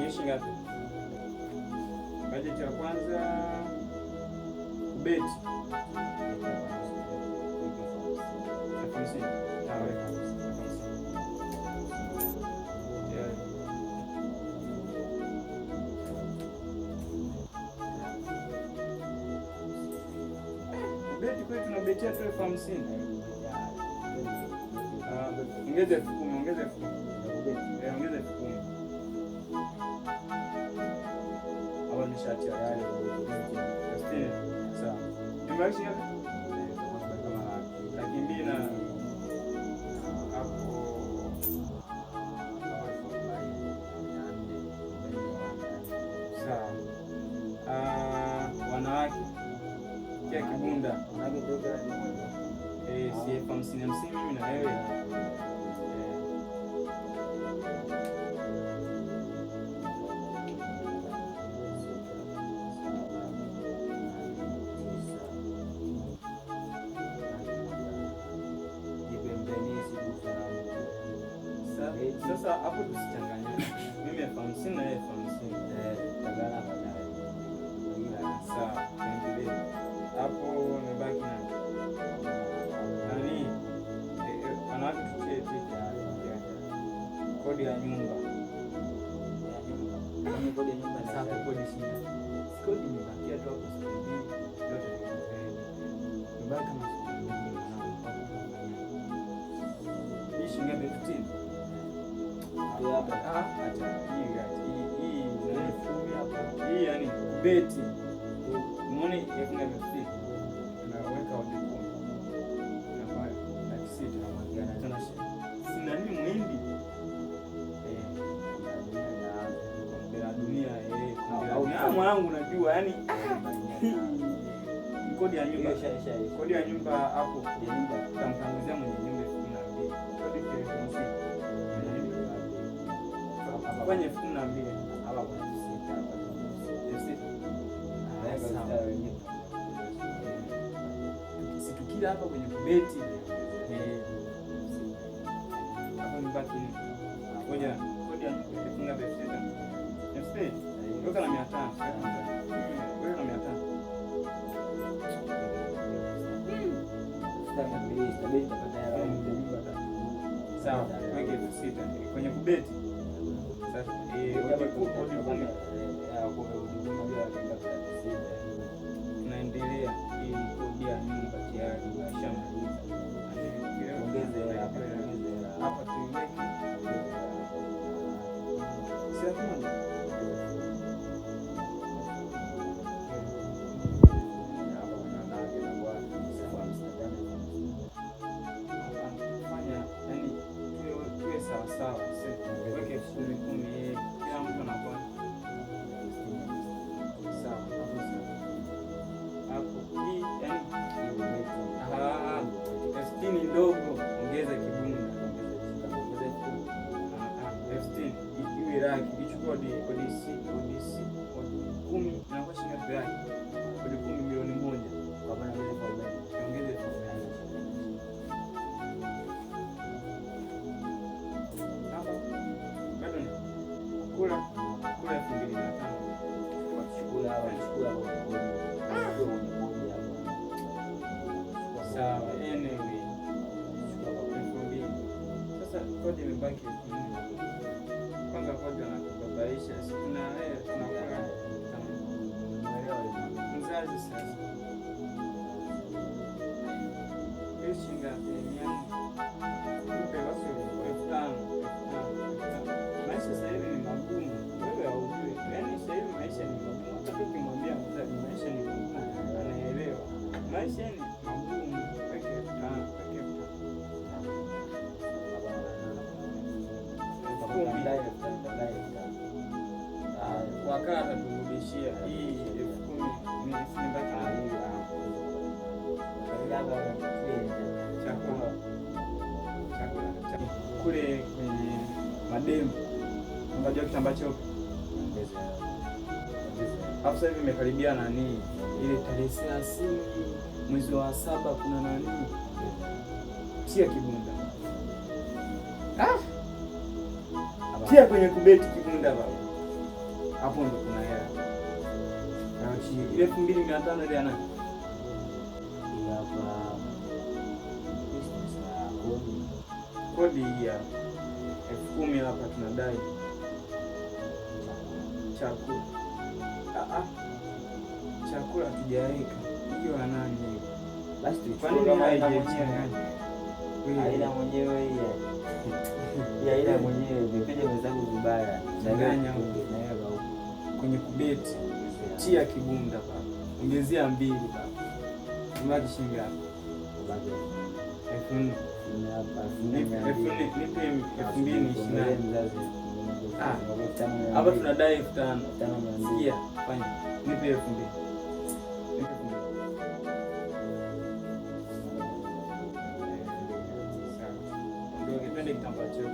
Ni shilingi ngapi? Bajeti ya kwanza kubeti 50,000. Ah, weka 50,000. Tayari. Kubeti kwetu tunabetia tu 50,000. Ah, ongeza 10,000, ongeza 10,000. Eh, ongeza 10,000. Hapo nishatia tayari. 60,000. Sawa. Imebaki shilingi ngapi? 200,000 na hapo sawa. Ah, wanawake kia kibunda eh, si 50,000 50 mimi na wewe eh, Sasa hapo tusichanganyane. Mimi 50,000 na yeye 50,000. Sawa, tuendelee. Hapo nimebaki na nani? Wanawake tutie tiki. Kodi ya nyumba. Sasa kodi shida. Kodi imebakia tu hapo siku mbili. Yote imebaki kama siku mbili mwanangu. Hii shilingi ngapi? 15? Ah, acha hii hii hii yani beti. Umeona elfu ngapi? 60. Tunaweka odi 10. Inakuwa 600. Tuna si nani muhindi? Eh, kombe la dunia eh, kombe la dunia. Mwanangu unajua yani kodi ya nyumba. Kodi ya nyumba hapo tutamtangazia mwenye nyumba 12,000. Kodi 50,000. Fanya 12,000. 6,000. Si tukila hapa kwenye kubeti eh, hapo nibaki ni ngoja kodi ya elfu ngapi? 6,000. 6,000. Weka na 500. Weka na 500. Sawa, weke 6,000 kwenye kubeti. Sasa eh, odi 10 tunaendelea. Hii kodi ya nyumba tayari tushamaliza. Hapa tuiweke si 1,000. Fanya yani tuwe sawa sawa, weke 10,000 10,000, kila mtu anakuwa sawa hapo. Sawa hapo hii yani 60,000 ndogo, ongeza kibunda 60,000 iwe laki, ichukue odi odi si odi si odi 10 inakuwa shilingi ngapi? Laki odi 10 1,000,000, ongeze 40,000 hapo. Bado ni kula kula 2,500. Sawa, anyway 2,000. Sasa kodi imebaki 4,000. Kwanza kodi wanatubabaisha, si tuna tunakula mzazi sasa. Hiyo shilingi ngapi? 400. Upe basi 5,000, 5,000, 5,000. Maisha sasa hivi ni magumu, wewe haujui. Yaani sasa hivi maisha ni magumu. Hata ukimwambia mzazi maisha ni magumu, anaelewa. Maisha ni magumu. Weke 5,000, weke 5,000. 10,000. Wakala ataturudishia hii 10,000. Mimi simebaki na chakula chakula kule kwenye mademu, unajua kitambaa cheupe. Hapo sasa hivi imekaribia nani ile tarehe 30 mwezi wa saba kuna nani, tia kibunda, ah, tia kwenye kubeti kibunda baba. Hapo ndo kuna hela. Ile 2500 ile ya nani? Hapa Kodi hii hapa 10,000 hapa tunadai chakula. Chakula hatujaweka. Hiyo ya nani hiyo? Basi Kwa tuichukue nini kama haina haijachanganya? mwenyewe. Haina mwenyewe hii. Hii haina mwenyewe, nimepiga mwenzangu vibaya. Changanya huko. Naweka huko. Kwenye kubeti tia kibunda baba, ongezea 2 baba, imebaki shilingi ngapi? 4,000. 4,000, nipe 2,028. Hapa tunadai 5,000. Sikia, fanya nipe 2,000. Nipe 2,000. Sawa. Ondoke, twende kitambaa chetu.